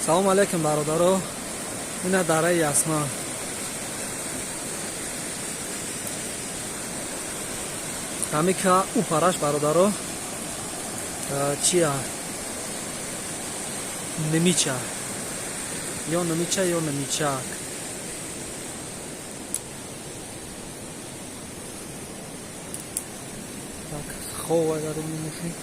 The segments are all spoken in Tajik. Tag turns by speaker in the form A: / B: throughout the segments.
A: Салом алейкум, бародаро. Ина дараи Ясман. Ҳамика ӯ параш, бародаро, чия, Немича ё Немича ё Немичак. Так, хова даруни мошин.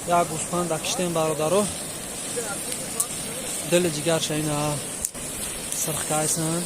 A: Як гӯспанда киштем, бародаро. Дили ҷигарша ина сирх кайсан.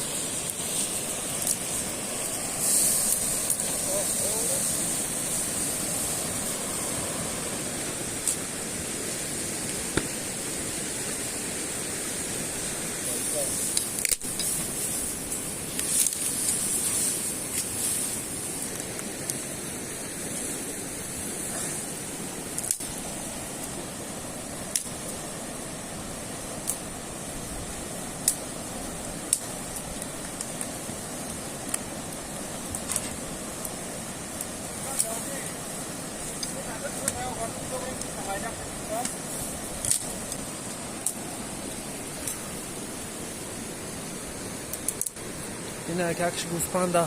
A: Ина якш гӯспанда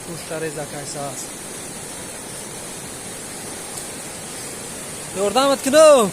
A: гӯшта реза кайса аст. Ёрдамат кунам.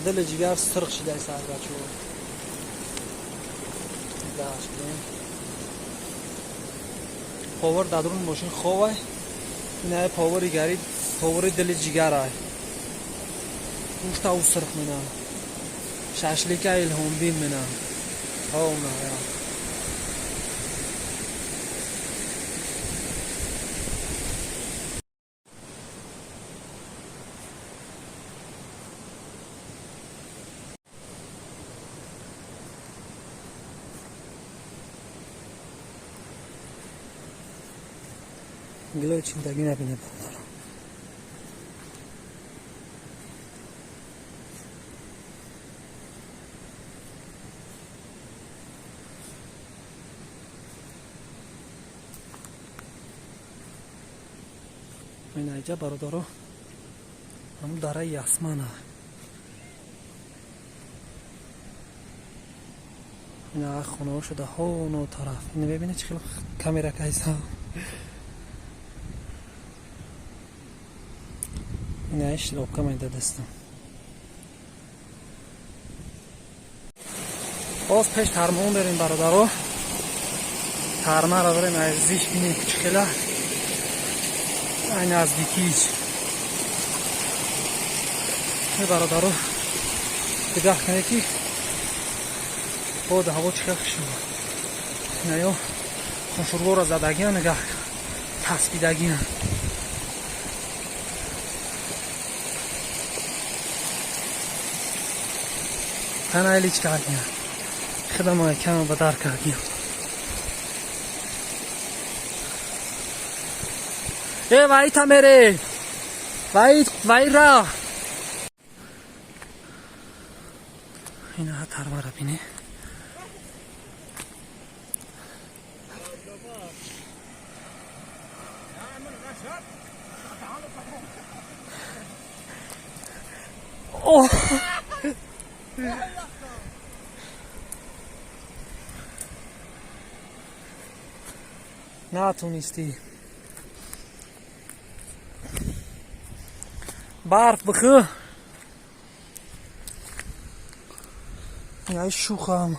A: Дили ҷигар сирх шидай сарбачо. Даш кунем. Повар дар даруни мошин ховай. Ина повари гари, повари дили ҷигарай. Гӯшта ӯ сирх мена. Шашлика Илҳомбин мена. Ҳовна я. Гилои чиндагӣ набинед, бародаро. Инаҷа, бародаро, ҳамун дараи Ясмана. Ина хонаҳо шуда ҳоно тараф. Ина мебинед, чӣ хел камера кайса. Ина шлопка майда дастам. Боз пеш тармаон берем, бародаро. Тармаро берем, азиш бинем, чӣ хела ай наздикиш. Бародаро, дигаҳ кунед, ки боду ҳаво чӣ хел хушуд. Инаё хуншурворо задагиан, нигаҳ, таспидагиан. Канайлич кардиям. Хидама кам ба дар кардиям. Э, вайта мере. Вай, вайра. Ина тармара бине. О! Натонистӣ. Барф бихӯ. Яй шухам.